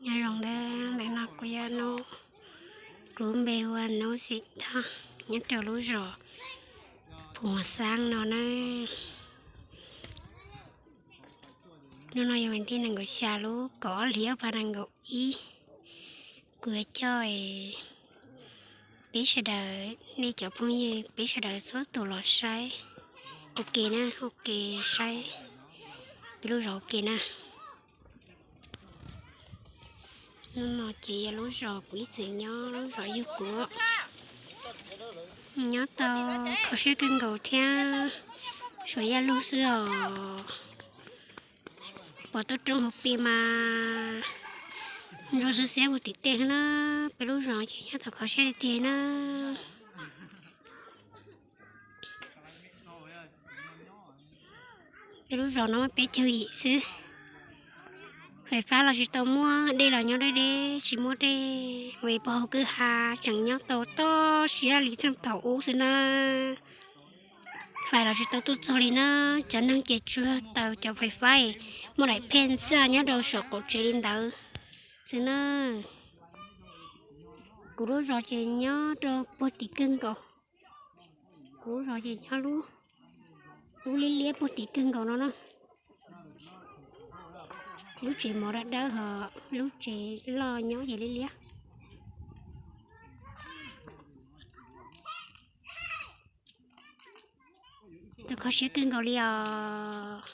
Nyob zoo ntawm no kuv yog Nub, kuv lub npe hu ua Nub Xim Thoj, nyob rau lub zos Phu Xaab no na. Hnub no yog vas thib nees nkaum xya lub kaum ob hlis ob phav nees nkaum ib. Kuv yuav coj peb sawv daws, nej cov phooj ywg peb sawv daws txhua tus los saib ua ke na, ua ke saib peb lub zos ua ke na. Hnub no ces yog lub zos kuv ib txwm nyob, lub zos yug kuv. Nyob tau kho siab kawg nkaus thiab, suav yaj lug xwb os. Pom toj roob hauv pes mas ntsuag xwb xiab puag tim tej na. Peb lub zos ces nyob tau kho siab tiag tiag na. Peb lub zos no muaj peb caug yim xwb. Fais fab los tsis tau muaj, dej los nyob deb deb tsis muaj dej, mus pov hauv kwj ha tseem nyob tau toj siab li txheej thaum ub xwb na. Fais los tsis tau tuaj txog li na. Cov neeg ces tsuas taws cov fais fab muaj daim phej xaj nyob rau saum qaum tsev li ntawd xwb na. Kuv lub zos ces nyob rau puag tim kawg nkaus. Kuv lub zos ces nyob lub, lub liab liab puag tim kawg nkaus no na. Lub tsev mov dawb dawb hos lub tsev loj nyob ces liab liab. Tau kho siab kawg nkaus li os.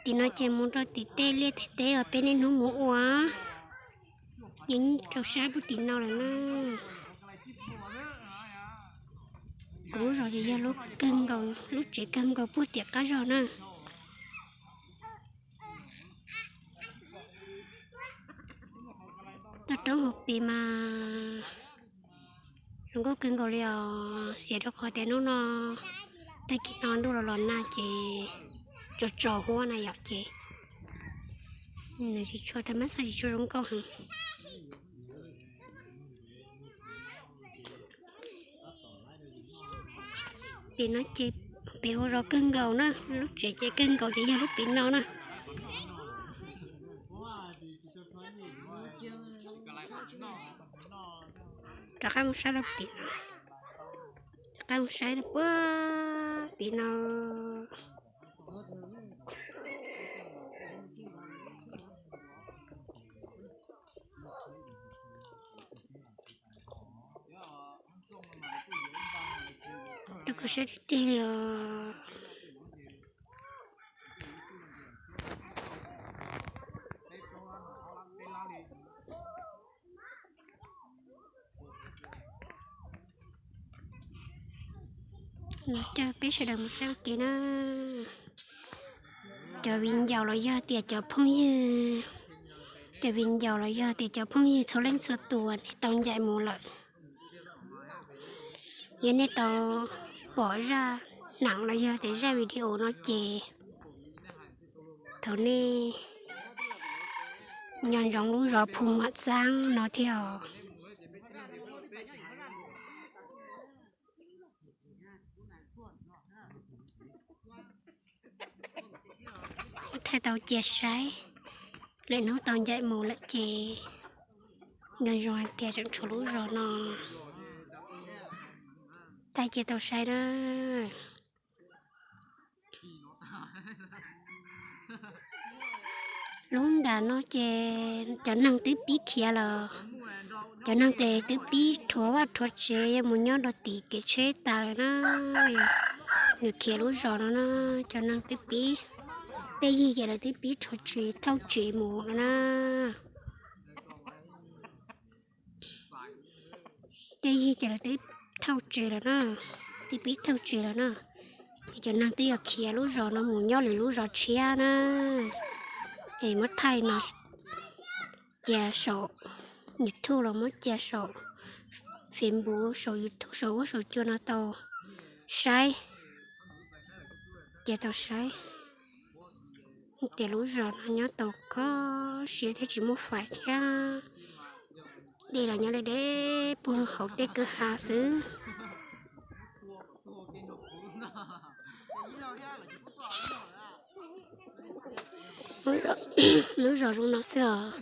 Tim no ces mus rau tim tej liaj tej teb uas peb niaj hnub mus ua, yeej rau sab puag tim no lawm na. Kuv lub zos ces yog lub kawg nkaus, lub tsev kawg nkaus puag tim qab zos na. Toj roob hauv pes mas zoo nkauj kawg nkaus li os, xiam rau qhov tias hnub no tag kis no ntuj los los nag ces tsaus tsaus huab na yom, ces nws tsis tshua, tha mab xaj tsis tshua zoo nkauj heev. Pem no ces pem hauv zos kawg nkaus na, lub tsev ces kawg nkaus ces yog lub pem no na. Rov qab mus saib rau tim no, rov qab mus saib rau puag tim no. Rau kho siab tiag tiag li os. Coj peb sawv daws mus saib ua ke na. Cov viv ncaus los yog tias cov phooj ywg, cov viv ncaus los yog tias cov phooj ywg txhua leej txhua tus uas nej tau ncaim mus lawm, yog nej tau pom zaj neem los yog tias zaj video no ces thov nej nco ntsoov lub zos Phu Mam Xaab no thiab os. Thaij tau cia saib, lwm hnub tau ncaim mus lawm ces nco ntsoov hais tias tseem tshuav lub zos no, thaij cia tau saib na. Lub nram no ces cov neeg twb pib khiav lawm, cov neeg ces twb pib rhuav vaj rhuav tsev yuav mus nyob rau tim kev tsheb tas lawm na. Nws khiav lub zos no na, cov neeg twb pib, tej yig ces lawv twb pib rhuav tsev thauj tsev mus lawm na. Tej yig ces lawv twb thauj tsev lawm na, twb pib thauj tsev lawm na. Ces cov neeg twb yuav khiav lub zos no mus nyob lwm lub zos tshiab na. Es muab thaij li no cia saum YouTube los muab cia saum Facebook, saum YouTube, saum huab saum cua no tau saib, cia tau saib tias lub zos no nyob tau kho siab thiab tsis muaj fais thiab. Dej los nyob deb deb puag hauv tej kwj ha xwb. Lub zos zoo no xwb os.